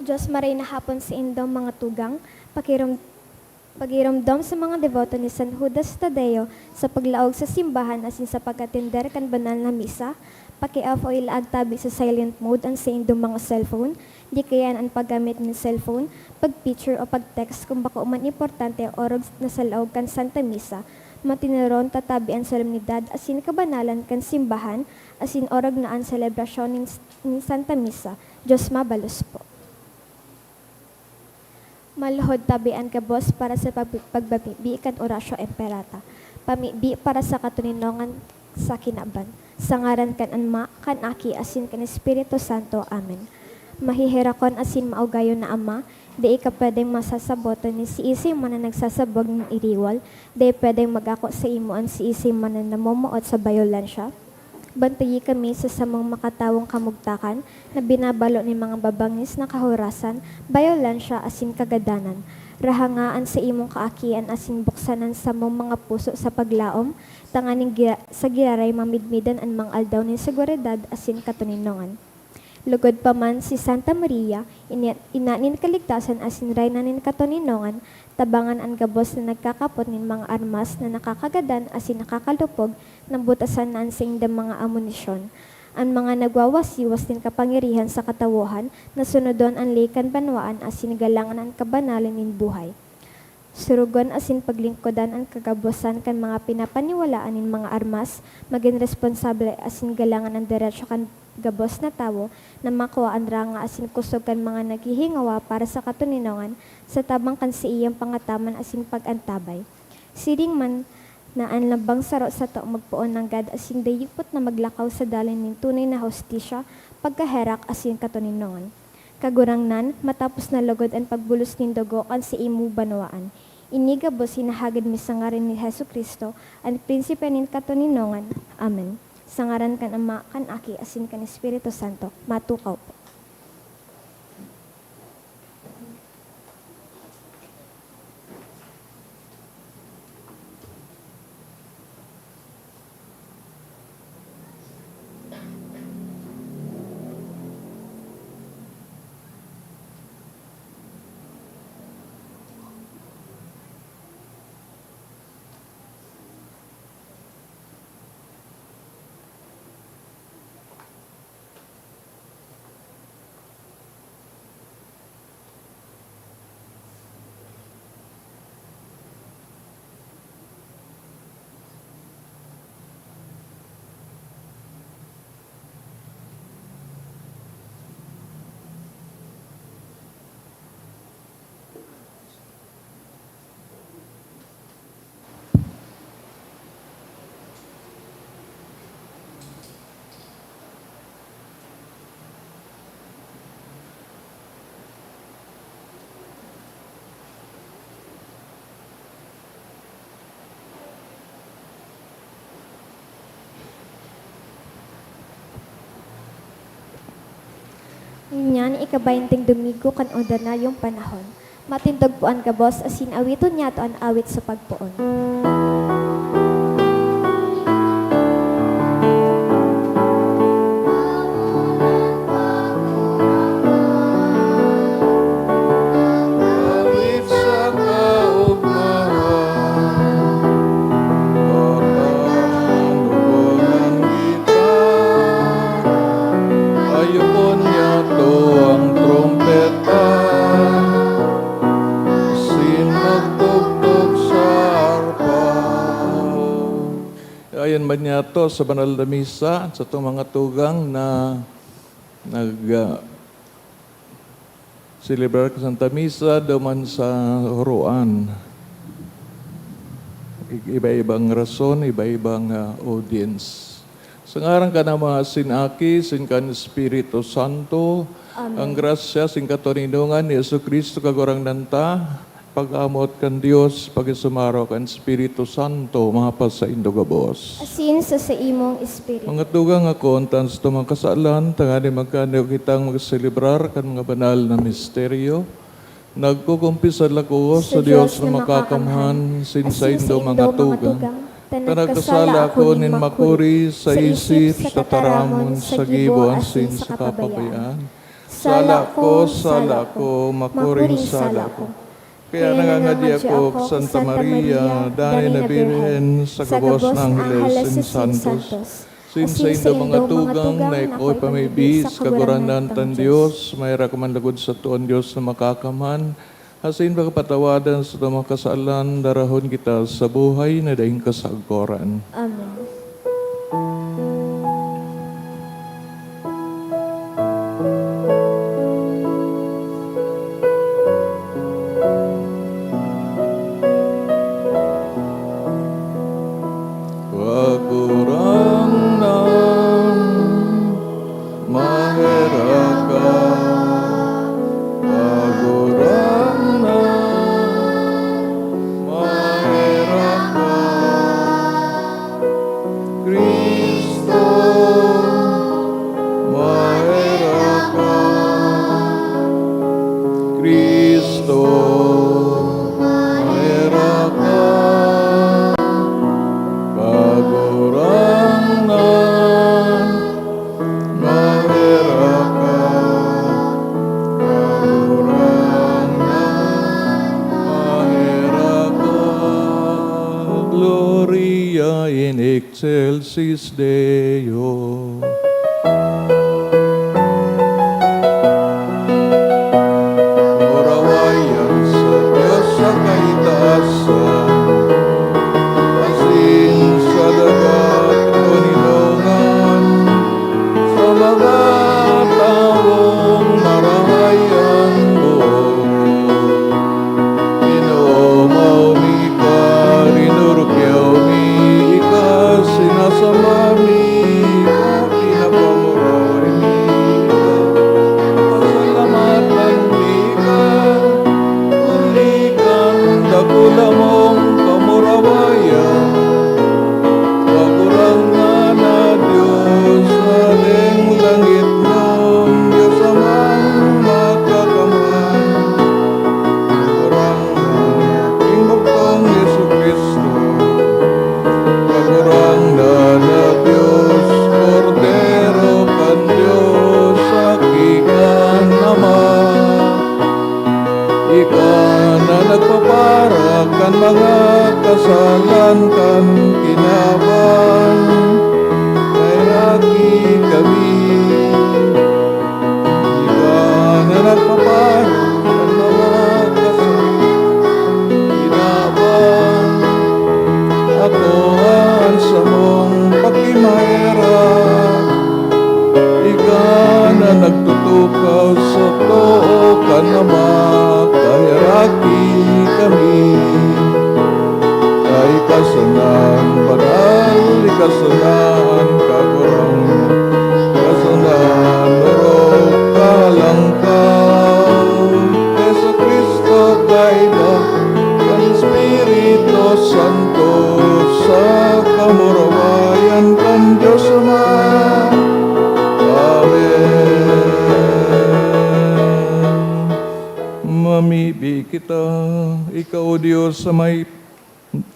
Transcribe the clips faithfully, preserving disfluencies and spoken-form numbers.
Diyos, maray na hapon saindong mga tugang, pakiram-, pagiromdom sa mga deboto ni San Judas Tadeo sa paglaog sa simbahan asin sa pag-atender kan banal na misa, pakiafoy laag tabi sa silent mode an saindong mga cellphone, di kaiyan an paggamit nin cellphone, pag-picture o pag-text kun bako man importante o orog na sa laog kan Santa Misa. Matinuron ta tabi an solemnidad asin kabanalan kan simbahan asin orog na an selebrasyon nin, nin Santa Misa. Diyos mabalos po. Maluhod tabi an gabos para sa pag-, pagpamibi kan Oratio Imperata. Pamibi para sa katoninongan sa kinaban. Sa ngaran kan Ama, kan Aki, asin kan Espiritu Santo. Amen. Maheherakon asin maugayon na Ama, dai ka pwedeng masasabotan ni siisay man na nagsasabog nin iriwal, dai pwedeng mag-ako saimo an siisay man na namomoot sa bayolensya. Bantayi kami sa samong makatawong kamugtakan na binabalo nin mga babangis na kahurasan, bayolensya asin kagadanan. Rahanga an saimong kaakian asin buksan an samong mga puso sa paglaom, tanganing gira-, sa giraray mamidmidan an mga aldaw nin seguridad asin katoninongan. Lugod pa man si Santa Maria, ina, ina nin kaligtasan asin reyna nin katoninongan, tabangan an gabos na nagkakapot nin mga armas na nakakagadan asin nakakalupog nang butasan na an saindang mga amunisyon. An mga nagwawasiwas nin kapangyarihan sa katawohan na sunodon an ley kan banwaan asin galangan an kabanalan nin buhay. Surugon asin paglingkodan an kagabosan kan mga pinapaniwalaan nin mga armas, magin responsable asin galangan an deretso kan gabos na tawo na makua an ranga asin kusog kan mga naghihingawa para sa katoninongan sa tabang kan saiyang pangataman asin pag-antabay. Siring man na an lambang saro sato magpoon nanggad asin dayupot na maglakaw sa dalan nin tunay na hustisya, pagkaherak asin katoninongan. Kagurangnan, matapos na lugod an pagbulos nin dugo kan saimong banwaan, ini gabos hinahagad mi sa ngaran ni Jesu-Cristo, an Prinsipe nin katoninongan. Amen. Sa ngaran kan Ama, kan Aki, asin kan Espiritu Santo. Matukaw po. Ngunyan, ika-baynting Domingo kan Ordinaryong Panahon. Matindog po an gabos asin awiton niyato an awit sa pagpoon. Awit sa kaugmahan, pagkanubangan kita, ayupon niyato ang trumpeta, asin magtugtog sa arpa. Ayon man niyato sa banal na misa, satong mga tugang na nag, ah, selebrar kan Santa Misa duman sa Huroan. I-, iba-ibang rason, iba-ibang, ah, audience. Sa ngaran kan Ama, sin Aki, sin kan Espiritu Santo, Amen. Ang grasya, sin katoninongan ni Jesu-Cristo, Kagurangnan ta, pag-amot kan Dios, pakisumaro kan Espiritu Santo, mapasaindo gabos. Asin sa saimong espiritu. Mga tugang, ako, an tanos tong mga kasalan, tanganing magkanao kitang magselebrar kan mga banal na misteryo. Nagkukumpisal ako sa Dios na makakamhan, asin saindo mga tugang, ta nagkasala ako nin makuri sa isip, sa tataramon, sa gibo, asin sa kapabayaan. Sala ko, sala ko, makuring sala ko. Kaya nangangadya ako, Santa Maria, danay na Birhen, sa gabos na angheles asin santos, asin saindong mga tugang na ikoy pamibi sa Kagurangnan tang Dios, maherak man logod sato an Dios na Makakaman, asin pakapatawadan sa mga kasalan, darahon kita sa buhay na daing kasagoran. Amen. Kagurangnan, maherak ka. Kagurangnan, maherak ka. Cristo, maherak ka. Cristo, maherak ka. Kagurangnan, maherak ka. Kagurangnan, maherak ka. Gloria in excelsis Deo. Kamurawayan sa Dios sa kaitaasan, asin sa daga kan katoninongan, sa mga tawong marahay an buot. Inoomaw mi ka, rinurukyaw mi ka, sinasamba mi ka, pinapamurahay mi ka, pasalamatan mi ka, huli kan dakula mong kamurawayan. Kagurangnan na Dios, Hadeng langitnon, Dios Amang Makakaman, Kagurangnan na King Bugtong Jesu-Cristo, Kagurangnan na Dios, Kordero kan Dios, Aki kan Ama. Ika na nagpapara kan mga kasalan kan kinaban, nairaki kami. Ika na nagpapara kan mga kasalan kan kinaban, akoa an samong pakimaherak. Ika na nagtutukaw sa too kan Ama, kaheraki kami. Ika sana an banal, ika sana an kagurangnan, ika sana an orog, kalangkaw. Jesu-Cristo, kaiba kan Espiritu Santo, sa kamurawayan kan Dios Ama. Amen. Mamibi kita, ika, O Dios, sa may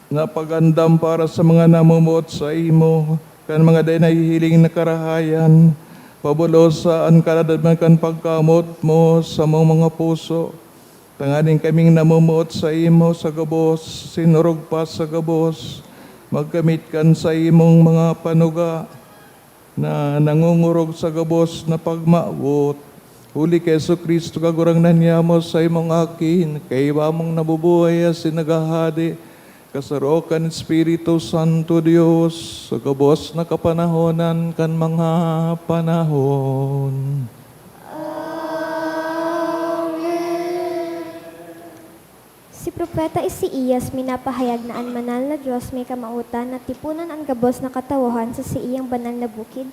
napagandam para sa mga namomoot saimo, kan mga dai nahihiling na karahayan. Pabulosa an kaladadman kan pagkamoot mo sa samong mga puso, tanganing kaming namomoot saimo sa gabos, sinorog pa sa gabos, magkamit kan saimong mga panuga na nangongorog sa gabos na pagmawot. Huli ki Jesu-Cristo, Kagurangnan niamo, saimong Aki, kaiba mong nabubuhay asin naghahade, kasaro kan Espiritu Santo Dios, sa gabos na kapanahonan kan mga panahon. Amen. Si Propeta Isaias minapahayag na an Manal na Dios may kamawotan na tiponon an gabos na katawhan sa saiyang banal na bukid,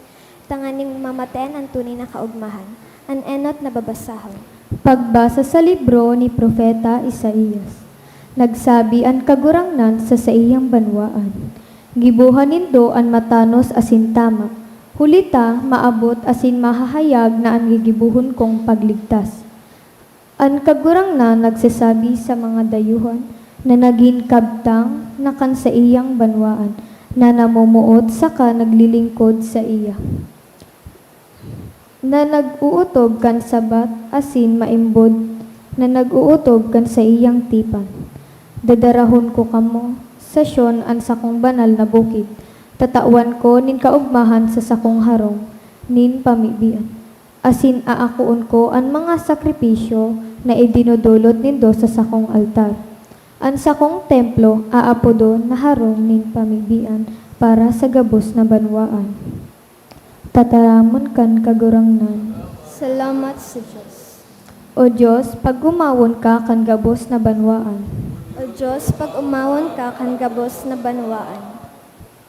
tanganing mamatayan an tunay na kaogmahan. An enot na babasahon. Pagbasa sa libro ni Propeta Isaias. Nagsabi an Kagurangnan sa saiyang banwaan, "Gibohan nindo an matanos asin tama, huli ta maabot asin mahahayag na an gigibohon kong pagligtas." An Kagurangnan nagsasabi sa mga dayuhan na nagin kabtang na kan saiyang banwaan, na namomoot saka naglilingkod saiya. na nag-ootob kan sabat asin maimbod na nag-ootob kan saiyang tipan. Dadarahon ko kamo sa Sion an sakong banal na bukid. Tatawan ko nin kaogmahan sa sakong harong nin pamibian, asin aakoon ko an mga sakripisyo na idinodolot nindo sa sakong altar. An sakong templo aapodon na harong nin pamibian para sa gabos na banwaan. Tataramon kan Kagurangnan. Salamat sa Dios. O Dios, pag-omawon ka kan gabos na banwaan. O Dios, pag-omawon ka kan gabos na banwaan.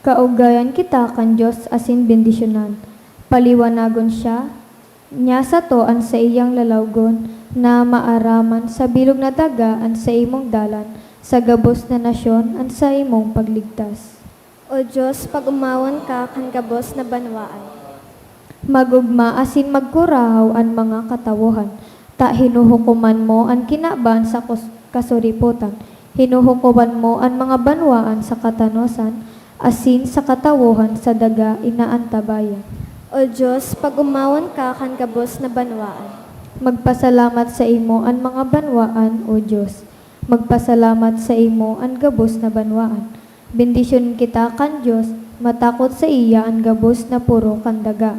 Kaugayan kita kan Dios asin bendisyonan. Paliwanagon siya, niya sato an saiyang lalawgon na maaraman sa bilog na daga an saimong dalan, sa gabos na nasyon an saimong pagligtas. O Dios, pag-omawon ka kan gabos na banwaan. Mag-ogma asin magkurahaw an mga katawohan, ta hinuhukoman mo an kinaban sa kus-, kasuripotan. Hinuhukoman mo an mga banwaan sa katanosan, asin sa katawohan sa daga inaantabayan. O Dios, pag-omawon ka kan gabos na banwaan. Magpasalamat saimo an mga banwaan, O Dios. Magpasalamat saimo an gabos na banwaan. Bendisyonon kita kan Dios, matakot saiya an gabos na poro kan daga.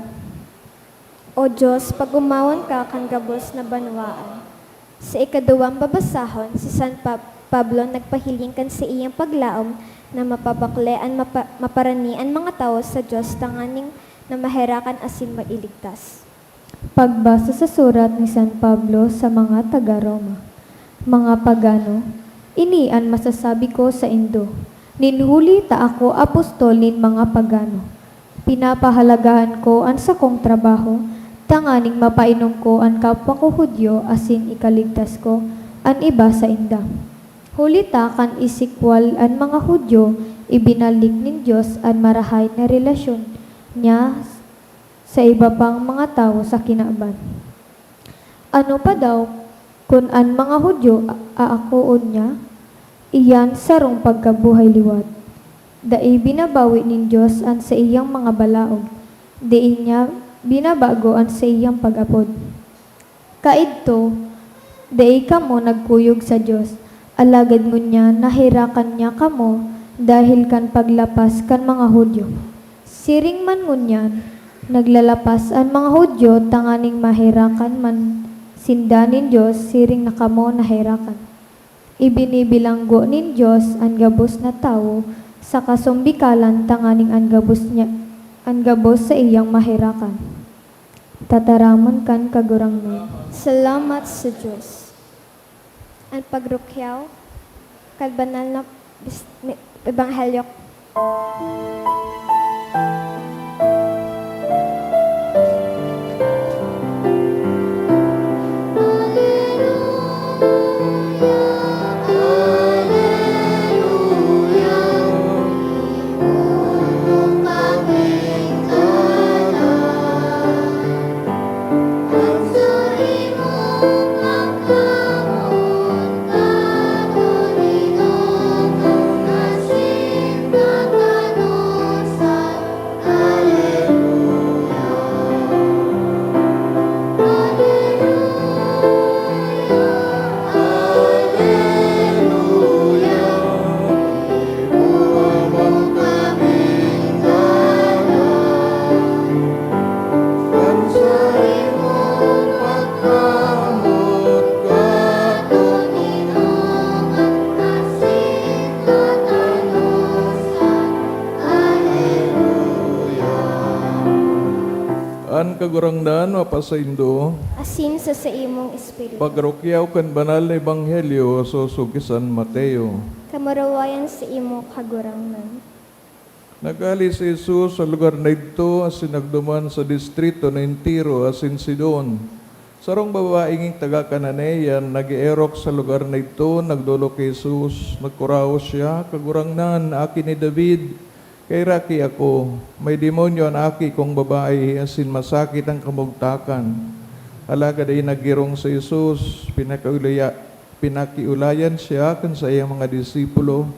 O Dios, pag-omawon ka kan gabos na banwaan. Sa ikaduwang babasahon, si San Pa-, Pablo nagpahiling kan saiyang paglaom na mapabakle an mapa-, maparani an mga tawo sa Dios tanganing na maherakan asin mailigtas. Pagbasa sa surat ni San Pablo sa mga taga Roma. Mga pagano, ini an masasabi ko saindo, nin huli ta ako apostol nin mga pagano. Pinapahalagahan ko an sakong trabaho, tanganing mapainom ko an kapwa ko Judio asin ikaligtas ko an iba sainda. Huli ta kan isikwal an mga Judio, ibinalik nin Dios an marahay na relasyon niya sa iba pang mga tawo sa kinaban. Ano pa daw kun an mga Judio a-, aakoon niya? Iyan sarong pagkabuhay liwat. Dai binabawi nin Dios an saiyang mga balaog, dai niya binabago an saiyang pag-apod. Kaidto, dai kamo nagkuyog sa Dios, alagad ngunyan naherakan niya kamo dahel kan paglapas kan mga Judio. Siring man ngunyan, naglalapas an mga Judio tanganing maherakan man sinda nin Dios, siring na kamo naherakan. Ibinibilanggo nin Dios an gabos na tawo sa kasumbikalan tanganing an gabos niya, an gabos saiyang maherakan. Tataramon kan Kagurangnan. Salamat sa Dios. An pagrukyaw kan banal na bis-, ni-, ebanghelyo. An Kagurangnan mapasaindo. Asin sa saimong espiritu. Pagrukyaw kan banal na ebanghelyo sosog ki San Mateo. Kamurawayan sa imo, Kagurangnan. Naghale si Jesus sa lugar na idto asin nagduman sa distrito nin Tiro asin Sidon. Sarong babaeng taga Cananea an nag-eerok sa lugar na idto nagdolok ki Jesus. Nagkurahaw siya, "Kagurangnan, Aki ni David, kaheraki ako. May demonyo an aki kong babae asin masakit an kamugtakan." Alagad dai naggirong si Jesus. Pinakiulaya-, pinakiulayan siya kan saiyang mga disipulo.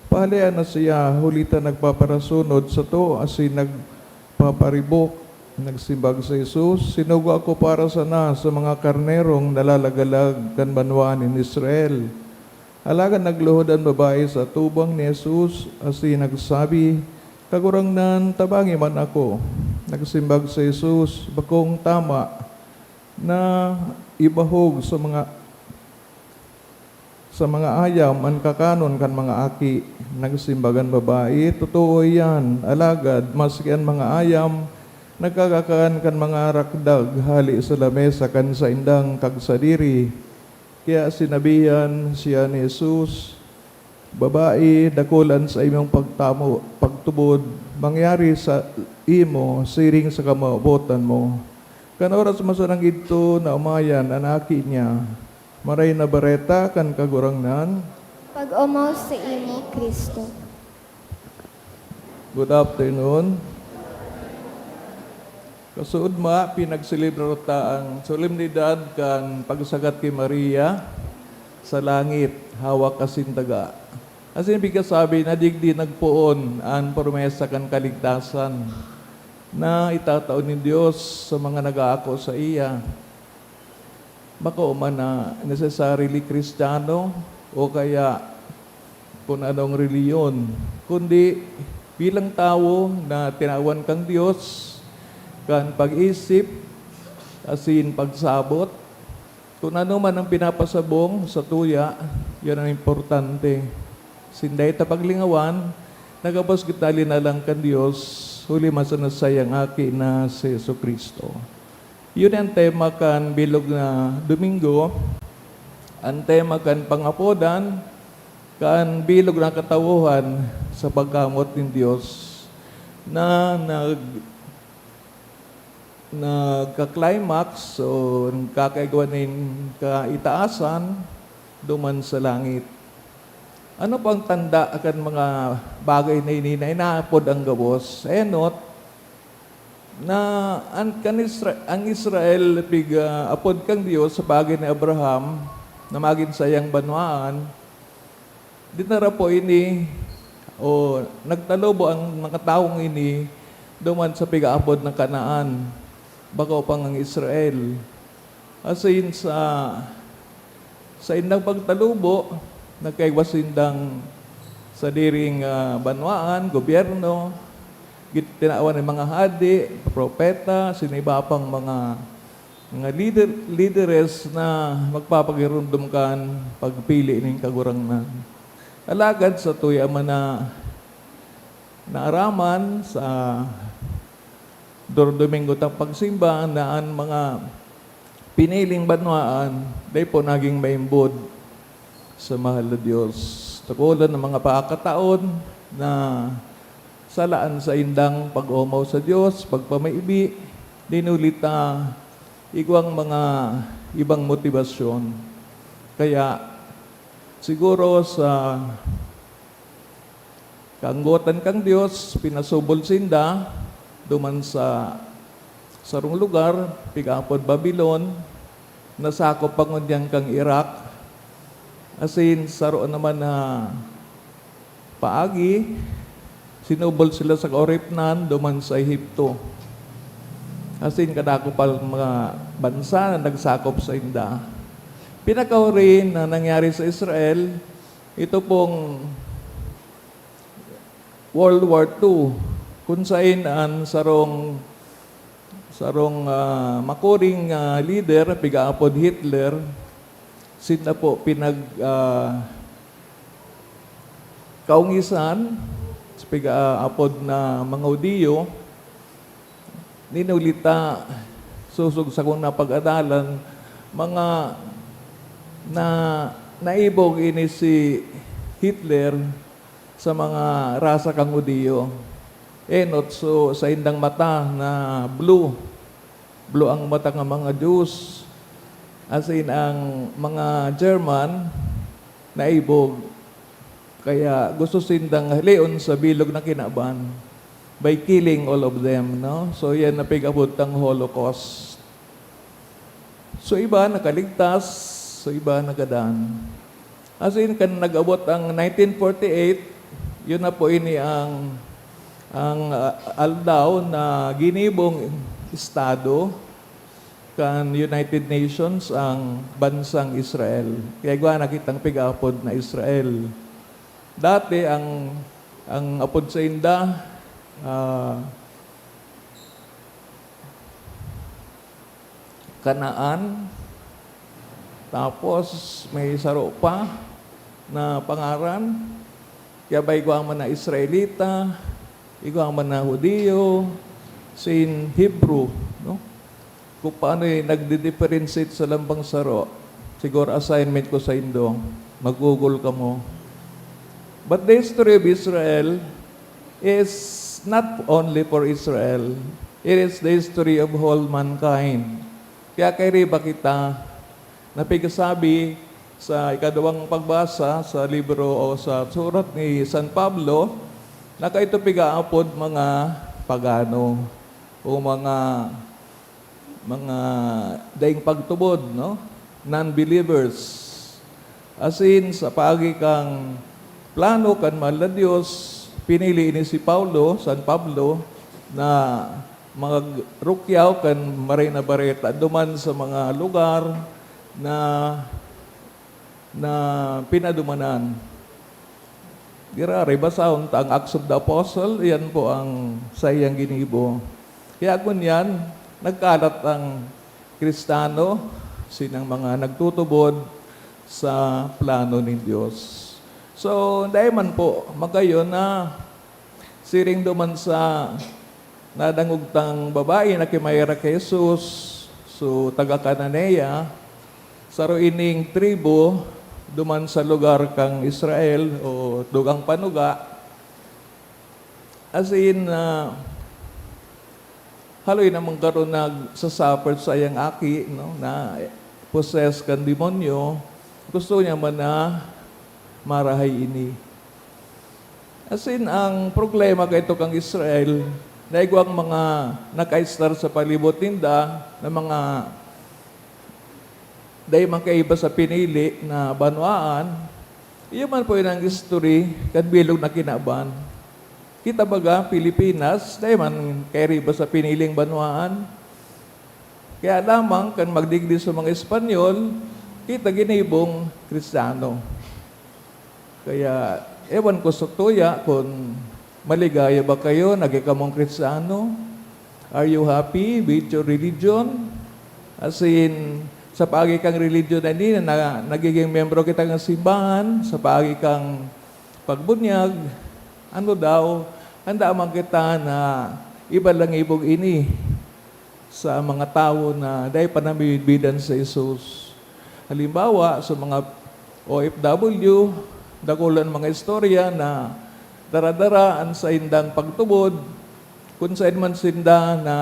Pahalean na siya, huli ta nagpaparasunod sato asin nagpaparibok Nagsimbag si Jesus, "Sinugo ako para sana sa mga karnerong nalalagalag kan banwaan nin Israel." Alagad nagluhod an babae sa atubang ni Jesus asin nagsabi, "Kagurangnan, tabangi man ako." Nagsimbag si Jesus, "Bakong tama na ibahog sa mga, sa mga ayam an kakanon kan mga aki." Nagsimbag an babae, "Totoo iyan, alagad maski an mga ayam nagkakakan kan mga rakdag hale sa lamesa kan saindang kagsadiri." Kaya sinabihan siya ni Jesus, "Babae, dakul an saimong pagtamo, pagtubod, mangyari sa imo siring sa kamawotan mo." Kan oras man sanang idto, naomayan an aki niya. Marahay na Bareta kan Kagurangnan. Pag-omaw sa imo, Cristo. Good afternoon. Kasuodma, pinagselebrar ta an solemnidad kan pagsakat ki Maria sa langit, hawak asin daga. Asin pigkasabi na digdi nagpoon an promesa kan kaligtasan na itatao nin Dios sa mga nag-aako saiya. Bako man na necessarily Kristiyano o kaya kun anong relihiyon, kundi bilang tawo na tinawan kan Dios kan pag-isip asin pagsabot. Kun ano man ang pinapasabong sa tuya, yan ang importante. Asin dai ta paglingawan na gabos kita linalang kan Dios, huli man sana saiyang Aki na si Jesu-Cristo. Yun ang tema kan bilog na Domingo. Ang tema kan pangapodan, kan bilog na katawohan sa pagkamoot nin Dios na nag-, nagka-climax o nagkakaigwa nin kaitaasan duman sa langit. Ano pang tanda kan mga bagay na ini na inaapod ang gabos? Enot, na an, kan Isra-, ang Israel pig-, ah, apod kan Dios sa pagi ni Abraham na magin saiyang banwaan, dinara po ini o nagtalubo ang mga tawong ini duman sa pigaapod na Canaan, bako pang ang Israel. Asin sa saindang pagtalubo, nagkaigwa sindang sadiring, ah, banwaan, gobyerno, git-, tinawan nin mga hadi, propeta, asin iba pang mga, mga lider, lideres na magpapagiromdom kan pagpili nin Kagurangnan. Alagad sa tuya man na naaraman sa Domingo tang pagsimba na an mga piniling banwaan dai po naging maimbod sa mahal na Dios. Dakulan ang mga pakakataon na sala an saindang pag-omaw sa Dios, pagpamaibi, dinuli ta igwang mga ibang motibasyon. Kaya, siguro sa kaanggotan kan Dios, pinasubol sinda duman sa sarong lugar, pigaapod Babilon, nasakop pa ngunyan kan Iraq, asin saro naman na paagi, sinubol sila sa kaoripnan duman sa Ehipto. Asin kadakopang mga bansa na nagsakop sainda. Pinakahuri na nangyari sa Israel, ito pong World War Two, kun sain an sarong, sarong, ah, makuring, ah, lider, pigaapod Hitler, sinda po pinag, ah, kaungisan, pigaapod na mga Judio, ninulita, sosog sa kung napag-adalan, mga na, naibog ini si Hitler sa mga rasa kan Judio. Enot, so, saindang mata na blue. Blue ang mata ng mga Jews. Asin ang mga German, naibog. Kaya gusto sindang haleon sa bilog na kinaban by killing all of them, no? So, yan na pig-abot ang Holocaust. So, iba nakaligtas, so, iba nagadan. Asin, kan nag-abot ang nineteen forty-eight, yun na po ini ang, ang, ah, aldaw na ginibong estado kan United Nations ang bansang Israel. Kaya igwa na kitang pig-aapod na Israel. Dati ang, ang apod sa inda, ah, Canaan, tapos may saro pa na pangaran. Kaya ba igwa man na Israelita, igwa man na Hudiyo, sin Hebrew, no? Kung paano yung nagdi-differentiate sa lambang saro. Siguro assignment ko sa indo, mag-Google kamo. But the history of Israel is not only for Israel. It is the history of whole mankind. Kaya kairiba kita na pigsasabi sa ikaduwang pagbasa sa libro o sa surat ni San Pablo, na kaito pigaapod mga pagano o mga, mga daing pagtubod, no? Non-believers. Asin, sa paagi kan plano kan mahal na Dios, pinili ini si Paulo, San Pablo, na magrukyaw kan Maray na Bareta duman sa mga lugar na, na pinadumanan. Giraray, basahon ta ang Acts of the Apostle, iyan po ang saiyang ginibo. Kaya ngunyan, nagkalat ang Kristiyano, sinang mga nagtutubod sa plano nin Dios. So, dai man po magayon na siring duman sa nadangog tang babae na ki Myra ki Jesus, so, taga Cananea, saro ining tribu duman sa lugar kan Israel o dugang panuga. As in, ah, haloy naman garo nagsa-suffer sa iyang aki, no, na possess kan demonyo. Gusto niya man na marahay ini. As in, ang problema kaito kan Israel, na igwang mga nakaistar sa palibot ninda na mga dai man kaiba sa pinili na banwaan, iyo man po yun ang history kan bilog na kinaban. Kita baga, Pilipinas, dai man kairiba sa piniling banwaan. Kaya lamang, kan magdigdi sa mga Espanyol, kita ginibong Kristiyano. Kaya, ewan ko sa tuya kun maligaya ba kayo na gikamong Kristiyano. Are you happy with your religion? As in, sa paagi kang religion na ini, na nagiging miyembro kita ng simbahan, sa paagi kang pagbunyag, ano daw, handa man kita na ibalangibog ini sa mga tawo na dai pa namimidbidan sa Jesus. Halimbawa, sa mga O F W, dakul an mga istorya na dara-dara an saindang pagtubod, kun saen man sinda na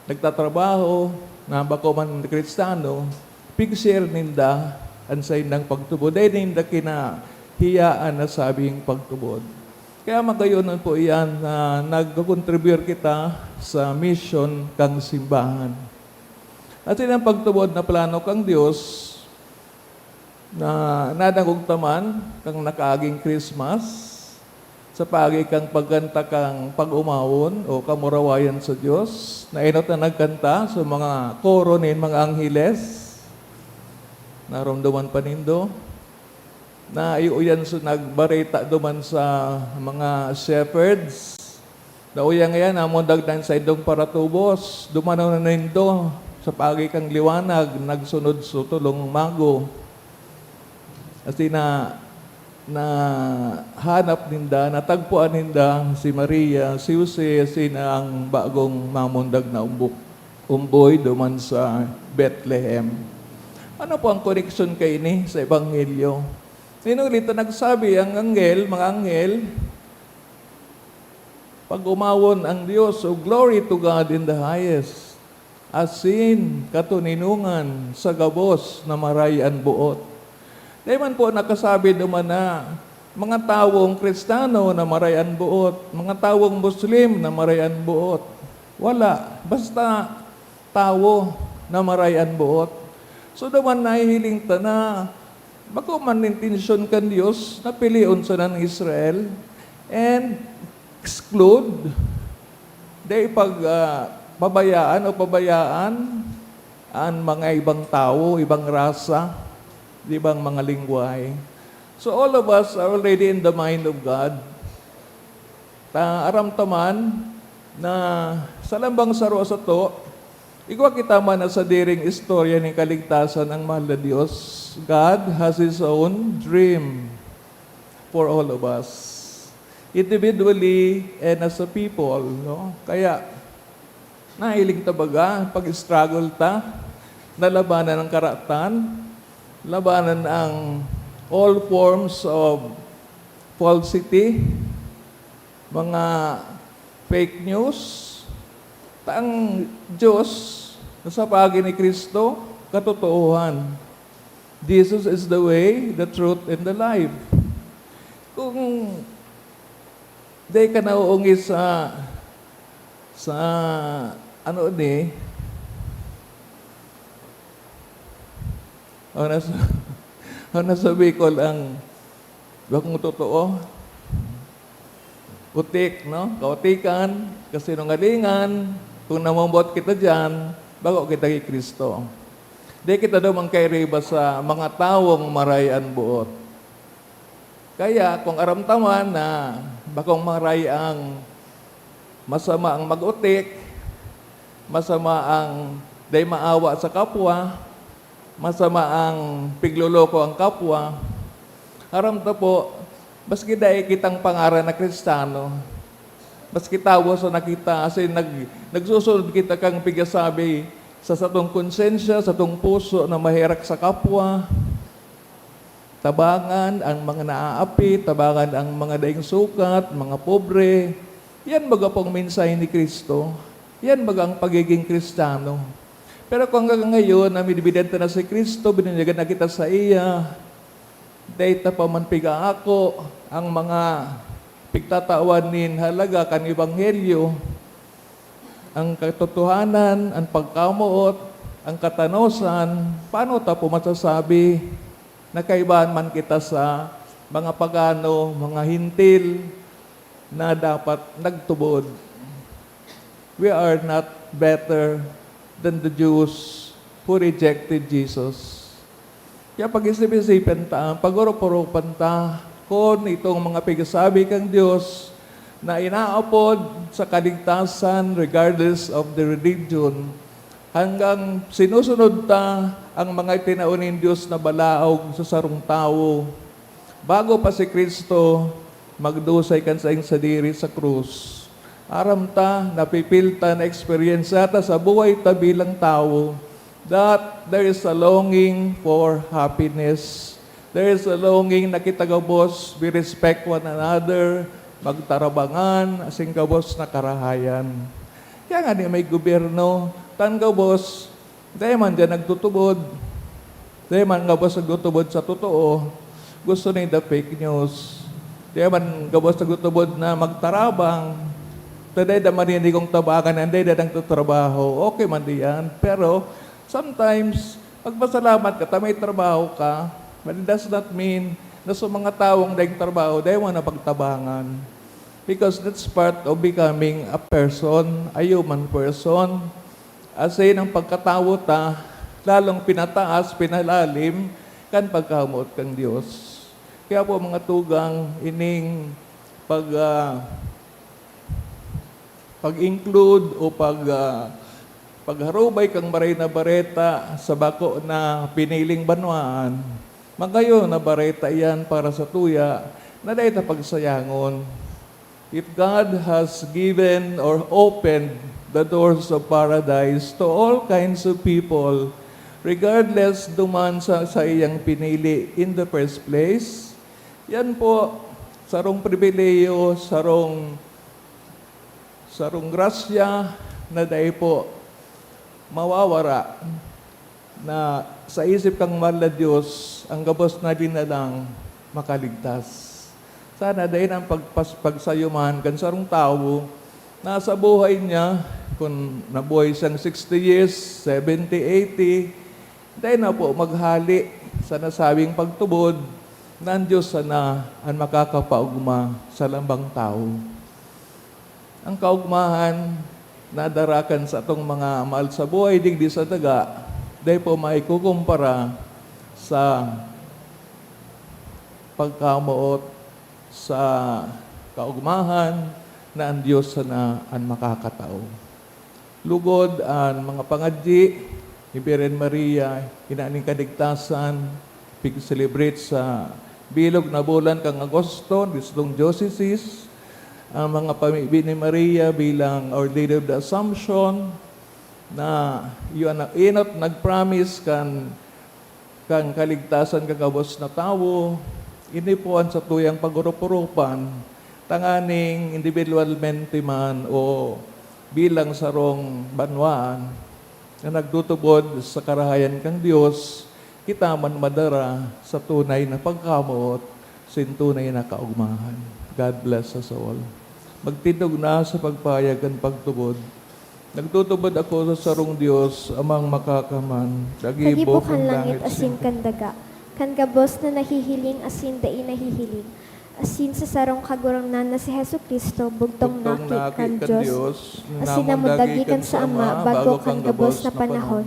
nagtatrabaho, na bako man Kristiyano, pig-share ninda an saindang pagtubod. Dai ninda kinahiyaan na sabing pagtubod. Kaya magayon po iyan na nagko-contribute kita sa mission kang simbahan. At iyan ang pagtubod na plano kang Dios na nadangog ta man kang nakaaging Christmas, sa paagi kang pagkanta kang pag-omawon o kamurawayan sa Dios, na enot na nagkanta sa mga koro nin mga angheles. Naromdoman pa nindo? Na iyo iyan sa nagbareta duman sa mga shepherds. Daw iyan ngayan, namundag na an saindong paratubos. Dumanaw na nindo sa paagi kang liwanag, nagsunod sa tolong mago. As in, na, nahanap ninda, natagpuan ninda si Maria, si Jose, as in, ang bagong mamundag na umbok, umboy duman sa Bethlehem. Ano po ang koneksyon kaini sa Ebanghelyo? Sinulit na nagsabi ang anghel, mga anghel, "Pag-omawon ang Dios, o glory to God in the highest. Asin katoninongan sa gabos na maray an boot." Dai man po nakasabi duman na mga tawong Kristiyano na maray an boot, mga tawong Muslim na maray an boot. Wala. Basta tawo na maray an boot. So, duman nahihiling ta na bako man intensyon kan Dios na pilion sana an Israel and exclude, dai pag, ah, pabayaan o pabayaan an mga ibang tawo, ibang rasa, ibang mga lengwahe. So, all of us are already in the mind of God. Ta, aram ta man na sa lambang saro sato, igwa kita man na sadiring istorya nin kaligtasan ang mahal na Dios. God has His own dream for all of us, individually and as a people, no? Kaya, nahiling ta baga, pag-struggle ta, nalabanan ang karatan, labanan ang all forms of falsity, mga fake news, ta ang Diyos na sa paagi ni Cristo, katotoohan. Jesus is the way, the truth, and the life. Kung di ka nauungi sa, sa, ano ni, o nasa, o nasa Bicol ang bakong totoo, putik, no? Kautikan, kasinungalingan, kung namumot kita diyan, bako kita ki Cristo. Di kita daw mangkairiba sa mga tawong maray an boot. Kaya kung aram ta man na bakong maray ang masama ang mag-utik, masama ang dai maawa sa kapwa, masama ang pigloloko ang kapwa, aram ta po, maski dai kitang pangaran na Kristiyano, maski tawo sana kita, asin nag-, nagsusunod kita kan pigasabi sa satong konsensya, satong puso na maherak sa kapwa, tabangan ang mga naaapi, tabangan ang mga daing sukat, mga pobre. Yan baga po ang mensahe ni Cristo. Yan baga ang pagiging Kristiyano. Pero kung hanggang ngayon, na binibidenta na si Cristo, binunyagan na kita saiya, dai ta pa man pigaako ang mga pigtatawan nin halaga kan Ebanghelyo, ang katotohanan, ang pagkamoot, ang katanosan, paano ta po masasabi na kaibahan man kita sa mga pagano, mga Hentil na dapat nagtubod? We are not better than the Jews who rejected Jesus. Kaya pag-isip-isipan ta, pag-orop-oropan ta, kun itong mga pigsasabi kan Dios na inaapod sa kaligtasan regardless of the religion, hanggang sinusunod ta ang mga itinao nin Dios na balaog sa sarong tawo. Bago pa si Cristo magdusay kan saing sadiri sa krus, aram ta, napipil ta, na-eksperyensya ta sa buhay ta bilang tawo, that there is a longing for happiness. There is a longing na kita gabos, we respect one another, magtarabangan, asin gabos na karahayan. Kaya nga di may gobyerno, tan gabos, dai man diyan nagtutubod. Dai man gabos nagtutubod sa totoo. Gusto ninda fake news. Dai man gabos nagtutubod na magtarabang. Ta dai da maninigong tabangan, an dai da nagtatrabaho. Okay man diyan. Pero sometimes, magpasalamat ka ta may trabaho ka, but it does not mean na sa mga tawong daing trabaho, dai mo na pagtabangan. Because that's part of becoming a person, a human person. Asin ang pagkatawo ta, lalong pinataas, pinalalim kan pagkamoot kan Dios. Kaya po, mga tugang, ining pag, ah, pag-include o pag, ah, pagharubay kan Maray na Bareta sa bako na piniling banwaan, magayon na bareta iyan para sa tuya na dai ta pagsayangon. If God has given or opened the doors of paradise to all kinds of people, regardless duman sa saiyang pinili in the first place, yan po, sarong pribilehiyo, sarong, sarong grasya na dai po mawawara, na sa isip kan mahal na Dios, ang gabos na linalang makaligtas. Sana dai nang pagpas-, pagsayuman kan sarong tawo na sa buhay niya, kun nabuhay siyang sixty years, seventy, eighty, dai na po maghali sa nasabing pagtubod na an Dios sana an makakapaogma sa lambang tawo. Ang kaogmahan, nadara kan satong mga mahal sa buhay digdi sa daga, dai po maikukumpara sa pagkamoot sa kaugmahan na an Dios sana an makakatao. Lugod an mga pangadyi ni Birhen Maria, ina nin kaligtasan, pig-celebrate sa bilog na bulan kan Agosto, ditong diocese, ang mga pamibi ni Maria bilang Our Lady of the Assumption, na iyo an enot nag-promise kan, kan kaligtasan kan gabos na tawo. Ini po an satuyang pag-orop-oropan, tanganing individualmente man o bilang sarong banwaan na nagtutubod sa karahayan kan Dios, kita man madara sa tunay na pagkamoot, sa tunay na kaugmahan. God bless us all. Magtindog na sa pagpayag kan pagtubod. Nagtutubod ako sa sarong Dios, Amang Makakaman, Kagibo kagibo kan kan langit langit asin asin kan daga, kan gabos na nahihiling asin dai nahihiling, asin sa sarong Kagurangnan na si Jesu-Cristo, bugtong Bugtong na aki aki kan kan Dios, Dios, asin namundagi kan sa Ama bago kan gabos na panahon.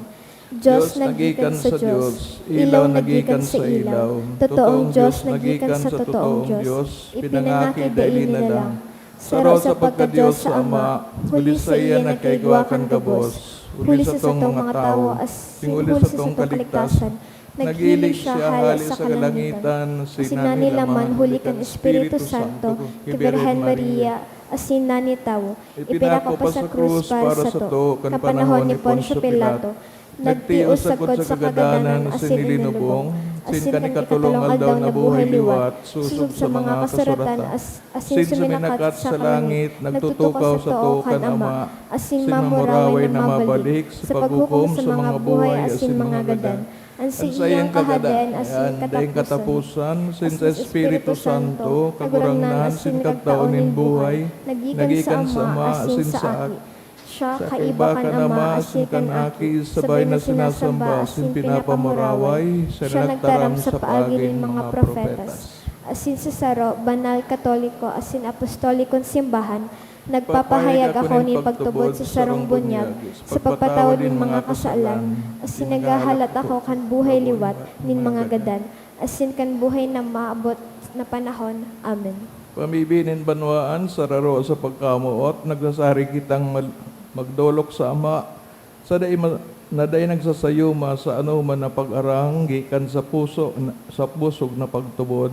Dios na gikan sa Dios, ilaw na gikan sa ilaw, totoong Dios na gikan sa totoong Dios, ipinangaki daini na lang. Saro sa pagka-Dios sa Ama, huli saiya nagkaigwa kan gabos, huli sa satong mga tawo, asin huli sa satong kaligtasan, naghiling siya hale sa kalangitan, asin nanilaman huli kan Espiritu Santo, ki Birhen Maria, asin nani tawo. Ipinako pa sa krus para sato, kan panahon ni Poncio Pilato. Nagtios sagkod sa kagadanan asin linubong, asin kan ikatolong aldaw nabuhay liwat, sosog sa mga kasuratan, as-, asin suminakat sa langit, nagtutukaw sato kan Ama, asin mamuraway na mabalik sa paghukom sa mga buhay asin mga gadan. An saiyang kahadian asin daing kataposan, asin sa Espiritu Santo, Kagurangnan asin Kagtao nin buhay, nagikan sa Ama asin sa Aki. Siya kaiba kan Ama asin kan Aki, sabay na sinasamba asin pinapamuraway, siya nagtaram sa paagi nin mga propetas. Asin sa saro, banal, katoliko, asin apostolikong simbahan, nagpapahayag ako nin pagtubod sa sarong bunyag, sa pagpatawad nin mga kasalan, asin naghahalat ako kan buhay liwat nin mga gadan, asin kan buhay na maabot na panahon. Amen. Pamibi nin banwaan, sararo sa pagkamoot, nagsasarig kitang mal-, magdolok sa Ama, sa dai ma-, na dai nagsasayuma sa anoman na pag-arang gikan sa puso na, sa pusog na pagtubod,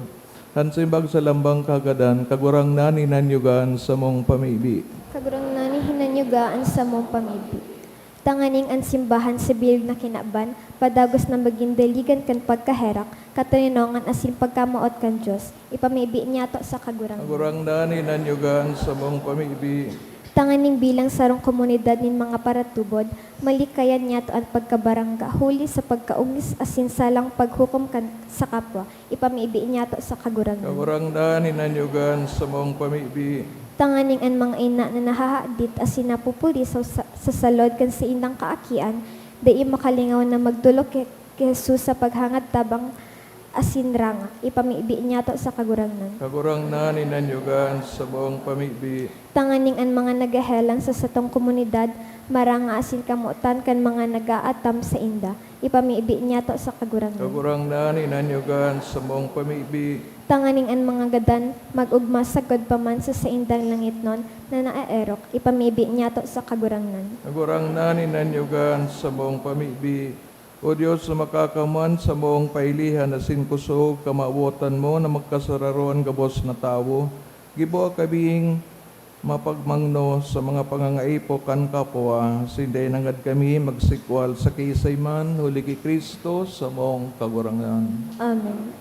kan simbag sa lambang kagadan, Kagurangnan, hinanyuga an samong pamibi. Kagurangnan, hinanyuga an samong pamibi. Tanganing an simbahan sa bilog na kinaban, padagos na magin daligan kan pagkaherak, katoninongan asin pagkamoot kan Dios, ipamibi niyato sa Kagurangnan. Kagurangnan, hinanyuga an samong pamibi. Tanganing bilang sarong komunidad nin mga paratubod, malikayan niyato an pagkabarangga huli sa pagkaongis asin salang paghukom kan sa kapwa, ipamibi niyato sa Kagurangnan. Kagurangnan, hinanyuga an samong pamibi. Tanganing an mga ina na nahahadit asin napupulisaw sa, sa salod kan saindang kaakian, dai makalingaw na magdolok ki, ki Jesus sa paghangad tabang asin ranga, ipamibi niyato sa Kagurangnan. Kagurangnan, hinanyuga an samong pamibi. Tanganing an mga naghehelang sa satong komunidad, maranga asin kamotan kan mga nag-aatam sainda, ipamibi niyato sa Kagurangnan. Kagurangnan, hinanyuga an samong pamibi. Tanganing an mga gadan mag-ogma sagkod pa man sa saindang langitnon na naeerok, ipamibi niyato sa Kagurangnan. Kagurangnan, hinanyuga an samong pamibi. O Dios na makakaman, samong pailihan asin kusog, kamawotan mo na magkasararo an gabos na tawo. Giboha kaming mapagmangno sa mga pangangaipo kan kapwa, asin dai nanggad kami magsikwal sa kiisay man, huli ki Cristo, samong Kagurangnan. Amen.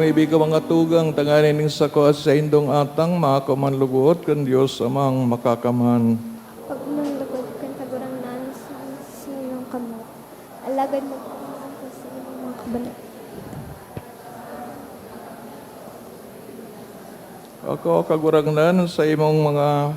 Ibig ko mga tugang, tanganing ning sako at saindong atang, maako man lugod kan Dios Amang Makakamhan. Pagmanlugod kan Kagurangnan sa sinong kamo. Alagad magpakasal sa imong mga kabanal. Ako, Kagurangnan, sa imong mga,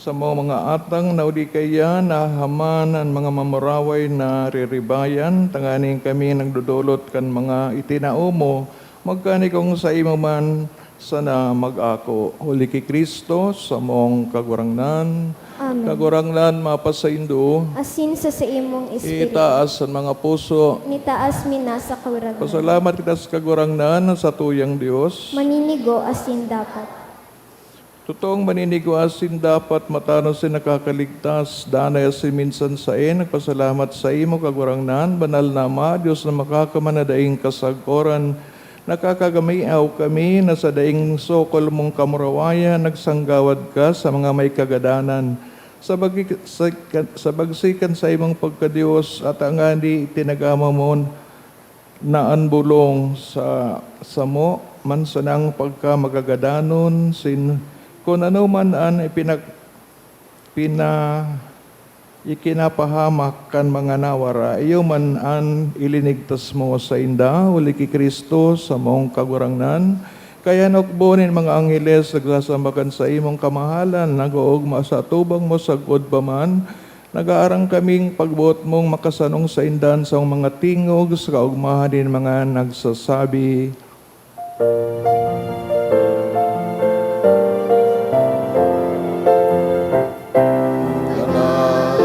sa mga, mga atang na uli kaiyan, nahaman an mga mamuraway na riribayan, tanganing kami nagdodolot kan mga itinao mo, magkanigong saimo man sana mag-ako. Huli ki Cristo, samong Kagurangnan. Amen. Kagurangnan, mapasaindo. Asin sa saimong espiritu. Itaas an mga puso. Nitaas mi na sa Kagurangnan. Pasalamat kita sa Kagurangnan, sa tuyang Dios. Maninigo asin dapat. Totoong maninigo asin dapat, matanos asin nakakaligtas, danay asin minsan saen, nagpasalamat saimo, Kagurangnan, banal na Ama, Dios na makakamana daing kasagkoran, nakakagamiaw kami na sa daing sokol mong kamurawayan, nagsanggawad ka sa mga may kagadanan. Sa bagi-, sa, sa bagsikan saimong pagka-Dios, at angani itinagama mo na an bolong sa samo man sanang pagkamagagadanon sin kun ano man an ipinag-, pina-, ikinapahamak kan mga nawara, iyo man an ilinigtas mo sainda, huli ki Cristo, samong Kagurangnan. Kaya an hukbo nin mga angheles nagsasamba kan saimong kamahalan, nag-oogma sa atubang mo sagkod pa man, nag-aarang kaming pagboot mong makasanong sainda an saong mga tingog sa kaogmahan nin mga nagsasabi, "Banal,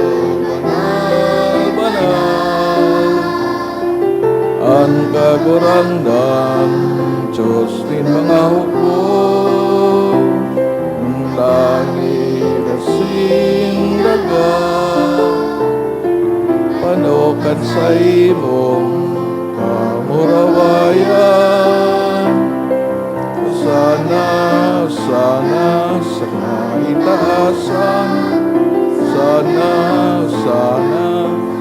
banal, banal, an Kagurangnan, Dios nin mga hukbo." Langit asin daga, pano kan saimong kamurawayan. Hosana, Hosana sa kaitaasan, Hosana, Hosana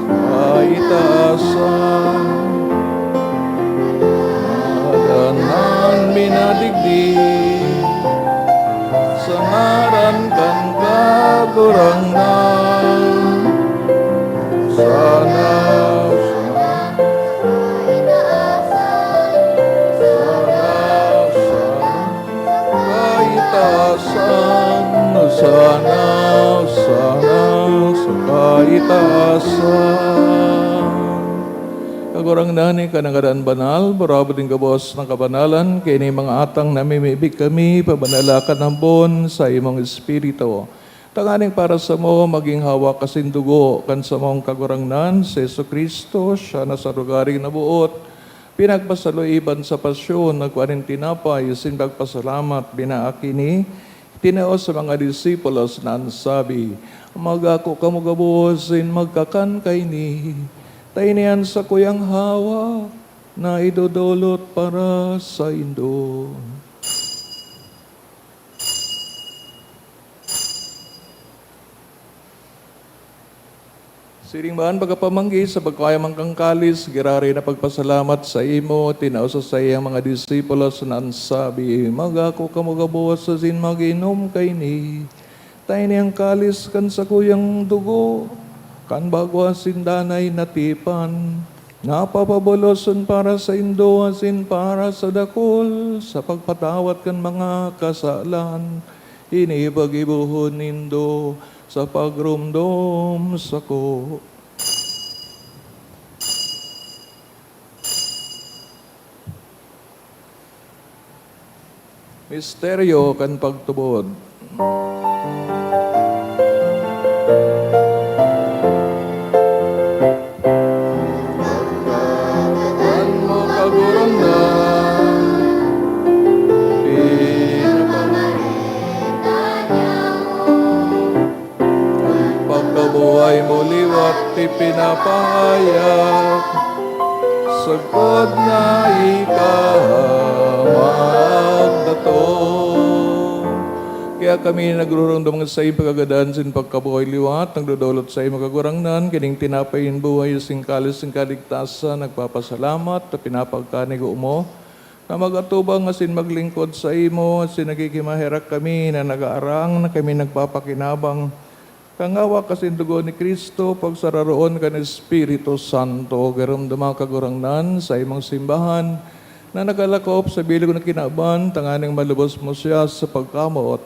sa kaitaasan. Ngaran an minadigdi sa ngaran kan Kagurangnan. Sana, sana, sana, sana, kaitaasan, sana, sana, sa kaitaasan. Kagurangnan, ika na ngadan banal, barabod nin gabos na kabanalan, kaini mga atang namimibi kami, pabanala kan ambon sa imong Espiritu. Tanganing para samo magin hawak asin dugo kan samong Kagurangnan, si Jesu-Cristo, siya na sa lugaring naboot, pinagpasaloiban sa pasyon, nagkua nin tinapay, asin pagpasalamat, binaak ini, tinao sa mga disipulos na an sabi, "Mag-ako kamo gabos asin magkakan kaini, ta ini an sakuyang hawak na idodolot para saindo." Siring man, pagkapamanggi sa pagkua man kan kalis, giraray na pagpasalamat saimo, tinao sa saiyang mga disipulos na an sabi, "Mag-ako kamo gabos asin mag-inom kaini, ta ini an kalis kan sakuyang dugo, kan bago asin danay na tipan, na papaboloson para saindo asin para sa dakul sa pagpatawad kan mga kasalan. Ini paggibohon nindo sa pagromdom sako." Misteryo kan pagtubod. Pagkatatadan mo, Kagurangnan, pinapamarita niya mo. An pagkabuhay mo liwat ipinapahayag, sagkod na ika magdatong. Kaya kami nagruromdom kan saiyong pagkagadan asin pagkabuhay liwat, nagdodolot saimo, Kagurangnan, kining tinapay nin buhay asin kalis nin kaligtasan, nagpapasalamat ta pinapagkanigo mo na mag-atubang asin maglingkod saimo, asin naghihimaherak kami na nag-aarang na kami nagpapakinabang kan hawak asin dugo ni Cristo, pagsararoon kan Espiritu Santo. Giromdoma, Kagurangnan, sa imong simbahan na nakalakop sa bilog na kinaban, tanganing malubos mo siya sa pagkamoot.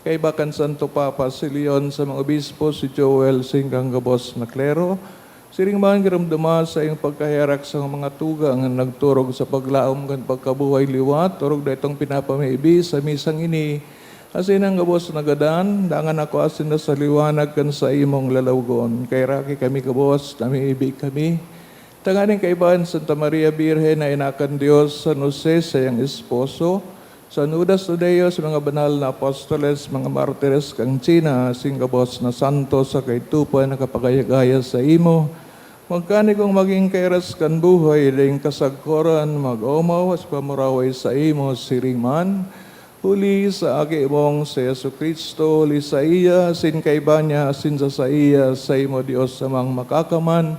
Kaiba kan Santo Papa si Leon, sa mga obispo si Joel, singkang gabos na klero, siring man giromdoma sa iyong pagkaherak sa mga tugang na nagturog sa paglaom kan pagkabuhay liwat, orog na itong pinapamibi sa misang ini, asin ang gabos na gadan, dangan ako asin na sa liwanag kan sa imong lalawogon. Kaheraki kami gabos, namibi kami, tanganing kaibahan Santa Maria Birhen na ina kan Dios, San Jose, saiyang esposo, San Judas Tadeo, sa mga banal na apostoles, mga martires kan China, asin gabos na santo sa kaitupan na kapagayagaya saimo, magkanigong magin kairas kan buhay daing kasagkoran, mag-omaw sa pamuraway saimo, siring man, huli sa Aki mong si Jesu-Cristo, huli saiya, asin kaiba niya, asin sa saiya, saimo, Dios Amang Makakaman,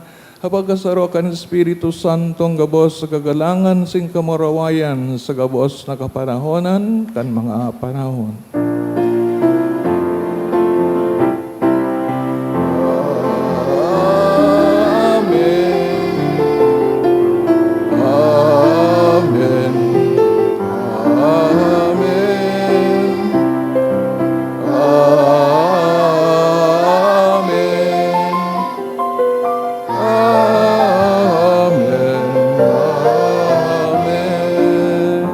ha pagkasaro kan Espiritu Santong gabos sa kagalangan asin kamurawayan sa gabos na kapanahonan kan mga panahon. Amen. Amen. Amen. Amen. Amen. Amen.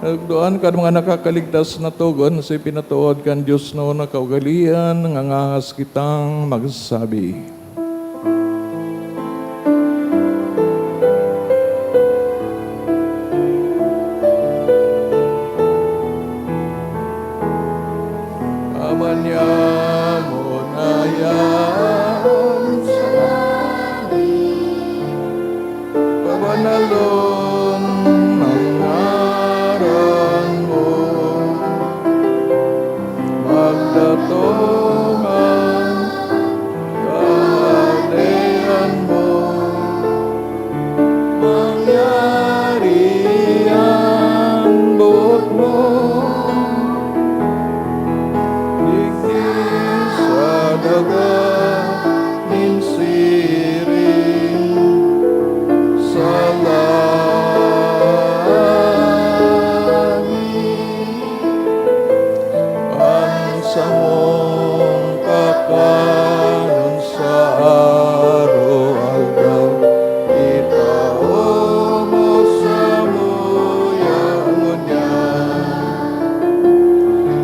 Nagduan kan mga nakakaligtas na togon sa ipinatuod kan Dios na kaugalian, nangangahas kitang magsabi. Aman niya mo na yan sa langit, pabanalon ang ngaran mo, magdatong ang kaharian mo, mangyari ang boot mo, digdi sa daga nin siring sa langit. An samong kakanon sa araw-aldaw, itao mo samuya ngunyan,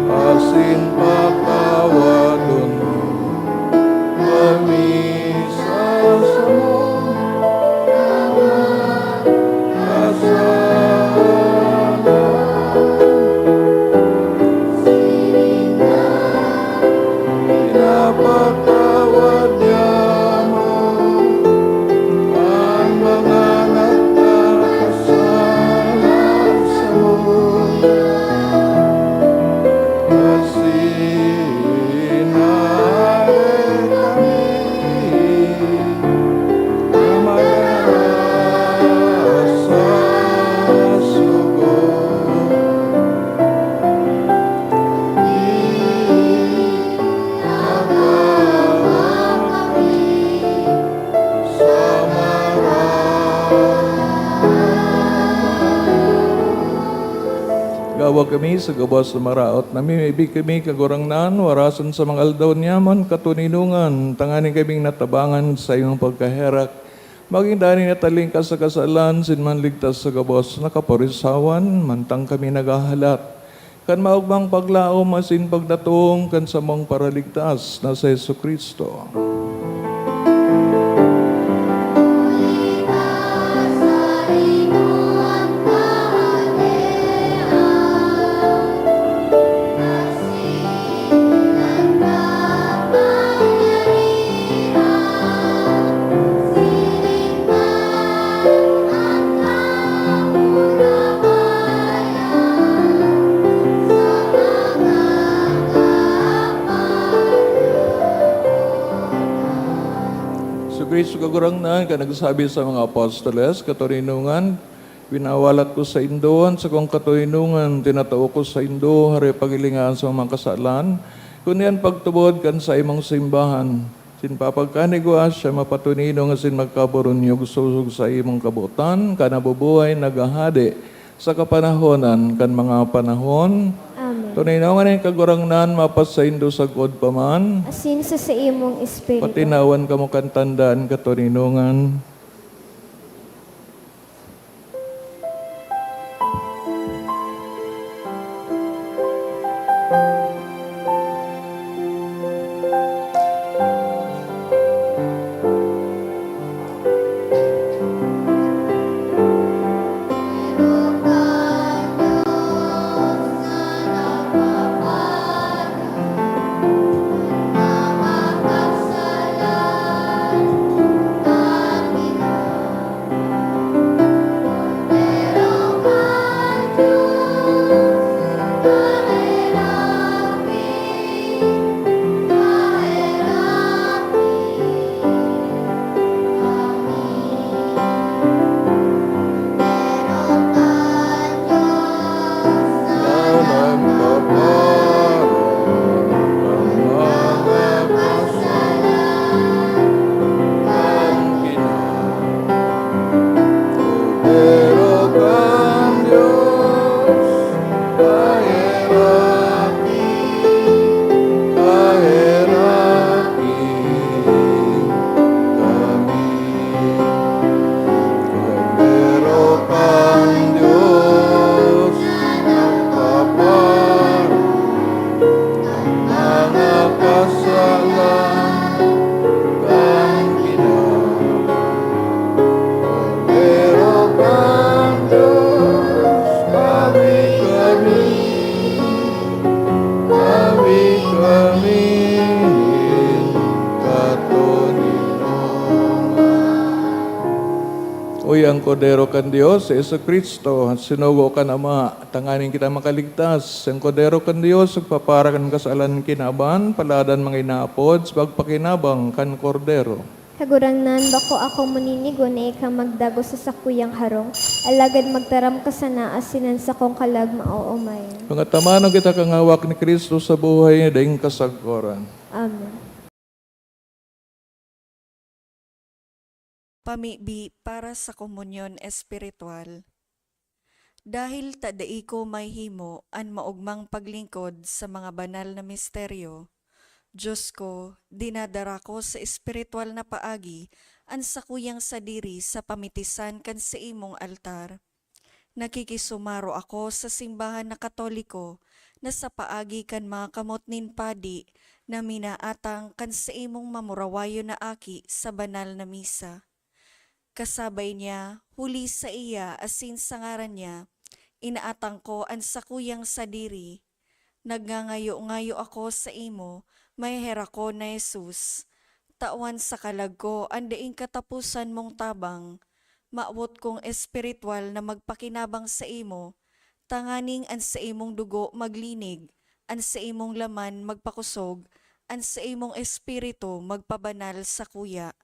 asin patawadon mo kami sa samong mga kasalanan, siring na pinapatawad niamo an mga nagkakasala saimo. Asin hare kami na madara sa sugo. Iagama kami sa maraot. Gawa kami sa gabos na maraot. Namimibi kami, Kagurangnan, warasan sa mga aldaw niya man katoninongan, tanganing kaming natabangan sa imong pagkaherak, magin danay na talingkas sa kasalan, asin manligtas sa gabos na kaporisawan, mantang kami naghahalat kan maogmang paglaom asin pagdatong kan samong Paraligtas na si Jesu-Cristo. Si Cristo Kagurangnan, kan nagsabi sa mga apostoles, katoninongan, Pinawalat ko saindo an sakong katoninongan, tinatao ko saindo, haro pagilingahan sa mga kasalan, kundi an pagtubod kan saimong simbahan. Sin papagkanigwa siya mapatuninon asin magkaburunyog sosog sa imong kabotan, ka nabubuhay, naghahade sa kapanahonan kan mga panahon. Amen. Toninongan nin Kagurangnan, mapasaindo sagkod pa man. Asin sa saimong espiritu. Patinawan kamo kan tanda nin katoninongan. Uy, ang Kordero kan Dios, si Jesu-Cristo, sinugo kan Ama, tanganing kita makaligtas. Ang Kordero kan Dios, nagpapara kan kasalan kinaban, palad an mga inaapod sa pagpakinabang kan Kordero. Kagurangnan, bako ako maninigo na ika magdagos sa sakuyang harong, alagad magtaram ka sana asin an sakong kalag maoomay. Mga tamanon kita kan hawak ni Cristo sa buhay na daing kasagkoran. Amen. Pamibi para sa komunyon espiritual. Dahil ta dai ko mahimo an maogmang paglingkod sa mga banal na misteryo, Dios ko, dinadara ko sa espiritual na paagi an sakuyang sadiri sa pamitisan kan saimong altar. Nakikisumaro ako sa simbahan na Katoliko na sa paagi kan mga kamot nin padi na minaatang kan saimong mamurawayon na aki sa banal na misa. Kasabay niya, huli saiya asin sa ngaran niya, inaatang ko an sakuyang sadiri. Nagngangayo-ngayo ako saimo, maheherak ko na Jesus. Tawan sa kalag ko an daing kataposan mong tabang. Mawot kong espiritual na magpakinabang saimo, tanganing an saimong dugo maglinig, an saimong laman magpakosog, an saimong espiritu magpabanal sakuya.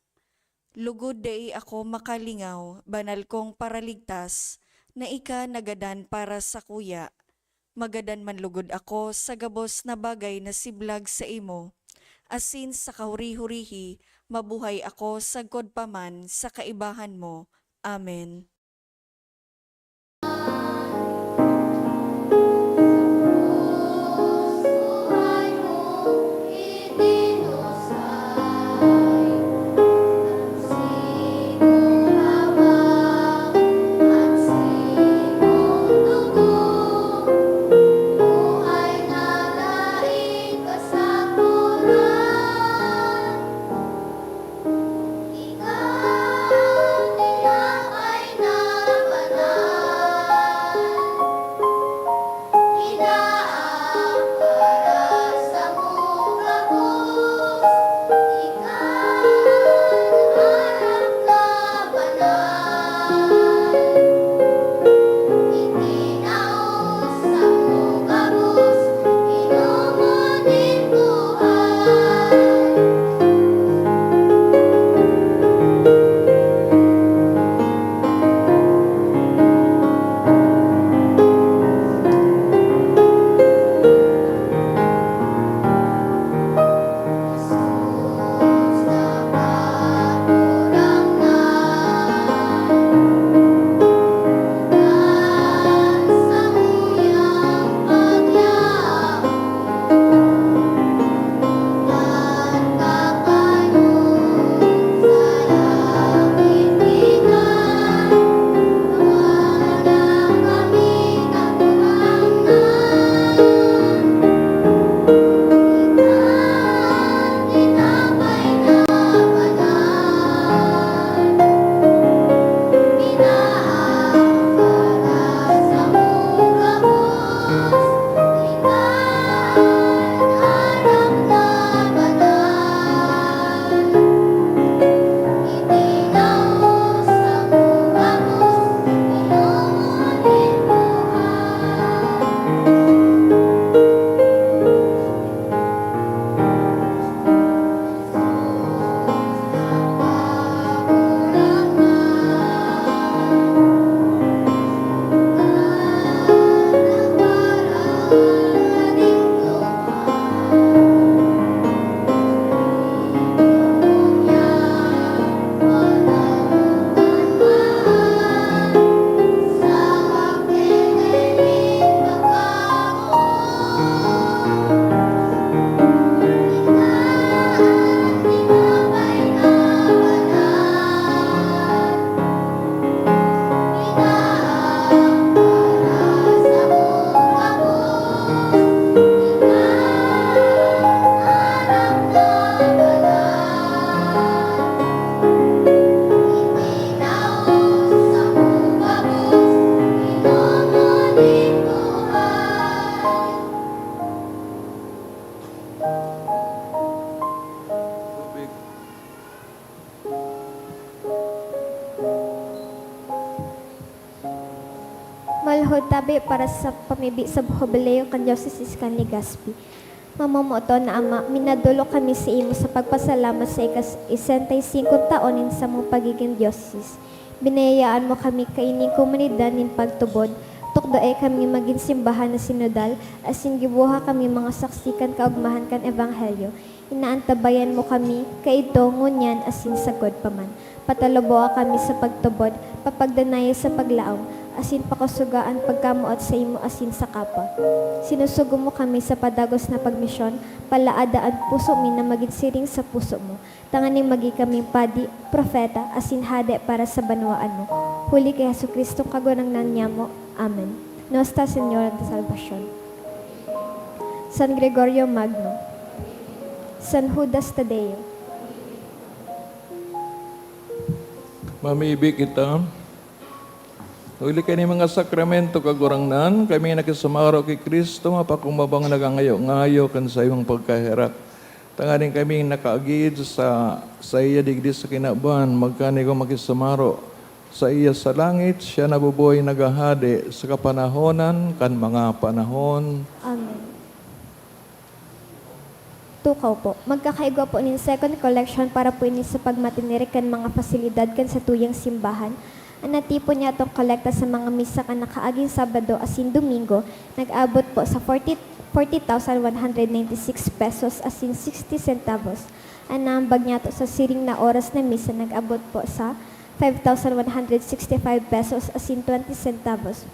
Lugod dai ako makalingaw, banal kong Paraligtas, na ika nagadan para sakuya. Magadan man lugod ako sa gabos na bagay na siblag saimo, asin sa kahuri-hurihi mabuhay ako sagkod pa man sa kaibahan mo. Amen. Tabi para sa pamibi sa Hubileo kan Diocese kan Legazpi. Mamomoton na Ama, minadolok kami sa imo sa pagpasalamat sa ikas-, sesenta y singko taon nin samong pagigin diocese. Binayayaan mo kami kaining komunidad nin pagtubod. Tukdoe kami magin simbahan na sinodal, asin gibuha kami mga saksi kan kaogmahan kan Ebanghelyo. Inaantabayan mo kami, kaidto, ngunyan, asin sagkod pa man. Pataluboa kami sa pagtubod, papagdanaya sa paglaom, asin pakosoga an pagkamoot saimo asin sa kapwa. Sinusugo mo kami sa padagos na pagmisyon, palaada an puso mi na magin siring sa puso mo, tanganing magin kaming padi, propeta, asin hade para sa banwaan mo. Huli ki Jesu-Cristong Kagurangnan nyamo. Amen. Nuestra Señora de Salvacion. San Gregorio Magno. San Judas Tadeo. Mamibi kita. Huli kan mga sakramento, Kagurangnan, kami nakisamaro ki Cristo, mapakumbabang nagangayo-ngayo kan saimong pagkaherak. Tanganing kami nakaagid sa saiya digdi sa kinaban, magkanigo makisamaro saiya sa langit, siya nabubuhay naghahade sa kapanahonan kan mga panahon. Amen. Tukaw po. Magkakaigwa po nin second collection para po ini sa pagmatener kan mga pasilidad kan satuyang simbahan. An natipon niyatong kolekta sa mga misa kan nakaaging Sabado asin Domingo nag-abot po sa forty, forty thousand one hundred ninety-six pesos asin sixty centavos. An naambag niyato sa siring na oras na misa nag-abot po sa five thousand one hundred sixty-five pesos asin twenty centavos.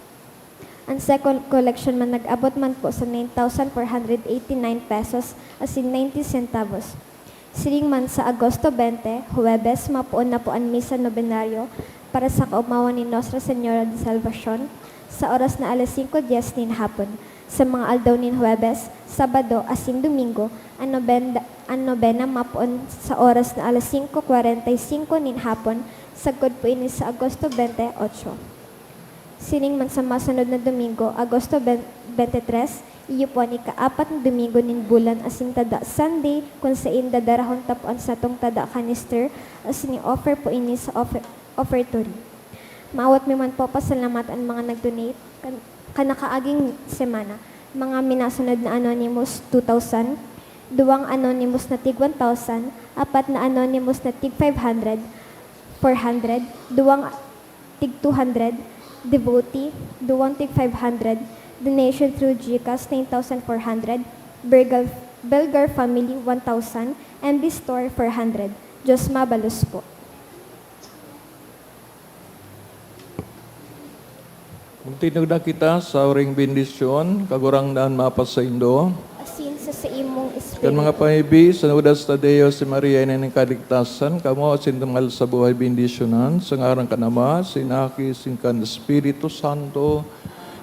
An second collection man nag-abot man po sa nine thousand four hundred eighty-nine pesos asin ninety centavos. Siring man sa Agosto twenty, Huwebes, mapoon na po an misa nobenaryo para sa kaomawan ni Nuestra Señora de Salvacion sa oras na alas singko dyes nin hapon. Sa mga aldaw nin Huwebes, Sabado asin Domingo, an nobenda-, an nobena mapoon sa oras na alas singko kwarenta y singko nin hapon, sagkod po ini sa Agosto twenty-eight. Siring man sa masunod na Domingo, Agosto twenty-three, iyo po an ikaapat na Domingo nin bulan asin tada Sunday, kun sain dadarahon ta po an satong tada canister, asin i-offer po ini sa offer-, offertory. Maawat mi man po pasalamatan an mga nag-donate kan, kan nakaaging semana. Mga minasunod na anonymous, two thousand, duwang anonymous na tig one thousand, apat na anonymous na tig five hundred, four hundred, duwang tig two hundred, devotee, duwang tig five hundred, donation through GCash, nine thousand four hundred, Belgar, Belgar family, one thousand, M B Store, four hundred. Diyos mabalos po. Magtindog na kita sa huring bendisyon, Kagurangnan mapasaindo. Asin sa saimong espiritu. Kan mga pamibi, San Judas Tadeo, si Maria, Ina nin Kaligtasan, kamo asin tumal sa buhay bendisyonan, sa ngaran kan Ama, sin Aki, sin kan Espiritu Santo,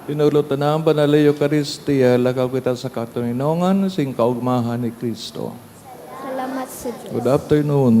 dinulot na ang banal na Eukaristia, lakaw kita sa katoninongan, sin kaogmahan ni Cristo. Salamat sa Diyos. Good afternoon.